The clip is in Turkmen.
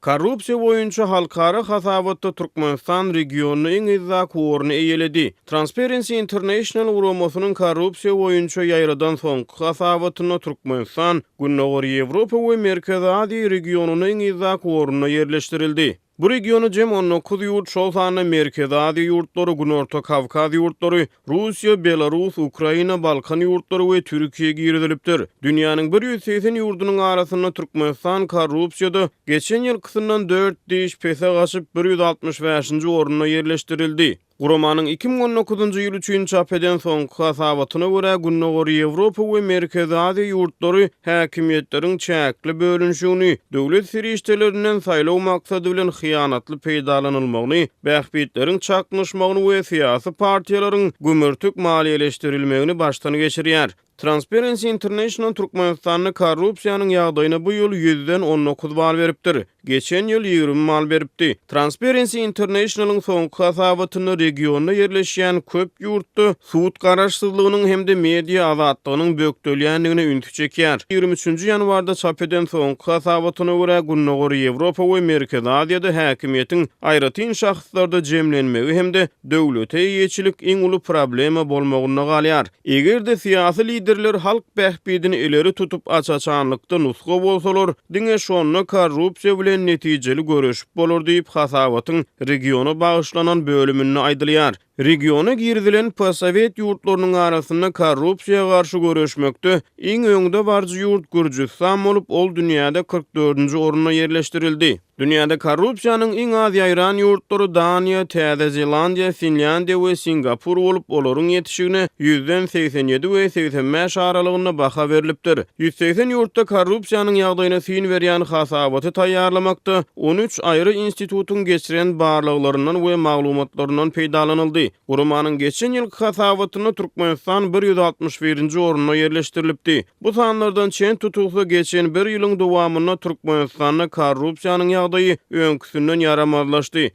Korrupsiýa boýunça halkara hasabatda Türkmenistan regionda iň yzdaky orny eýeledi. Transparency International guramasynyň korrupsiýa boýunça ýaýradan soňky hasabatynda Türkmenistan Gündogar Ýewropa we Merkezi Aziýa regionynda iň yzdaky orunda ýerleşdirildi. Bu regiona jem 19 ýurt, şol sanda Merkezi Aziýa ýurtlary, Günorta Kawkaz ýurtlary, Russiýa, Belarus, Ukraina, Balkan ýurtlary we Türkiýe girizilipdir. Dünýäniň 180 ýurdunyň arasynda Türkmenistan korrupsiýada geçen ýylkysyndan dört diş pese gaçyp, 165-nji orunda ýerleşdirildi. Guramanyň 2019-njy ýyl üçin çap eden soňky hasabatyna görä, Gündogar Ýewropa we Merkezi Aziýa ýurtlary häkimiýetleriň çäkli bölünişigini, döwlet serişdelerinden saýlaw maksady bilen hyýanatly peýdalanylmagyny, bähbitleriň çaknyşmagyny we syýasy partiýalaryň gümürtik maliýeleşdirilmegini başdan geçirýär. Transparency International Türkmenistanda korrupsiýanyň ýagdaýyna bu ýyl ýüzden 19 bal beripdir. Geçen ýyl 20 bal beripdi. Transparency International-yň soňky hasabatynda regionda ýerleşýän köp ýurtda sud garaşsyzlygynyň hem-de media azatlygynyň bökdelýändigine ünsi çekýär. 23-nji ýanwarda çap eden soňky hasabatyna görä, Gündogar Ýewropa we Merkezi Aziýada häkimiýetiň aýratyn şahslarda jemlenmegi hem-de döwlete eýeçilik iň uly problema bolmagynda galýar. Eger-de syýasy liderler halk bähbidini ileri tutup aç-açanlykda nusga bolsalar, diňe şonda korrupsiýa bilen netijeli göreşip bolar diýip, hasabatyň regiona bagyşlanan bölüminde aýdylýar. Regiona girizilen posowet ýurtlarynyň arasynda korrupsiýa garşy göreşmekde iň öňdebaryjy ýurt Gürjüstan bolup, ol dünýäde 44-nji orunda ýerleşdirildi. Dünýäde korrupsiýanyň iň az ýaýran ýurtlary Daniýa, Täze Zelandiýa, Finlýandiýa we Singapur bolup, olaryň ýetişigine ýüzden 87 we 85 aralygynda baha berlipdir. 180 ýurtda korrupsiýanyň ýagdaýyna syn berýän hasabaty taýýarlamakda 13 aýry institutyň geçiren barlaglaryndan we maglumatlaryndan peýdalanyldy. Guramanyň geçen ýylky hasabatynda Türkmenistan 161-nji orunda ýerleşdirilipdi. Bu sanlardan çen tutulsa, geçen bir ýylyň dowamynda Türkmenistanda korrupsiýanyň ýagdaýy öňküsinden ýaramazlaşdy.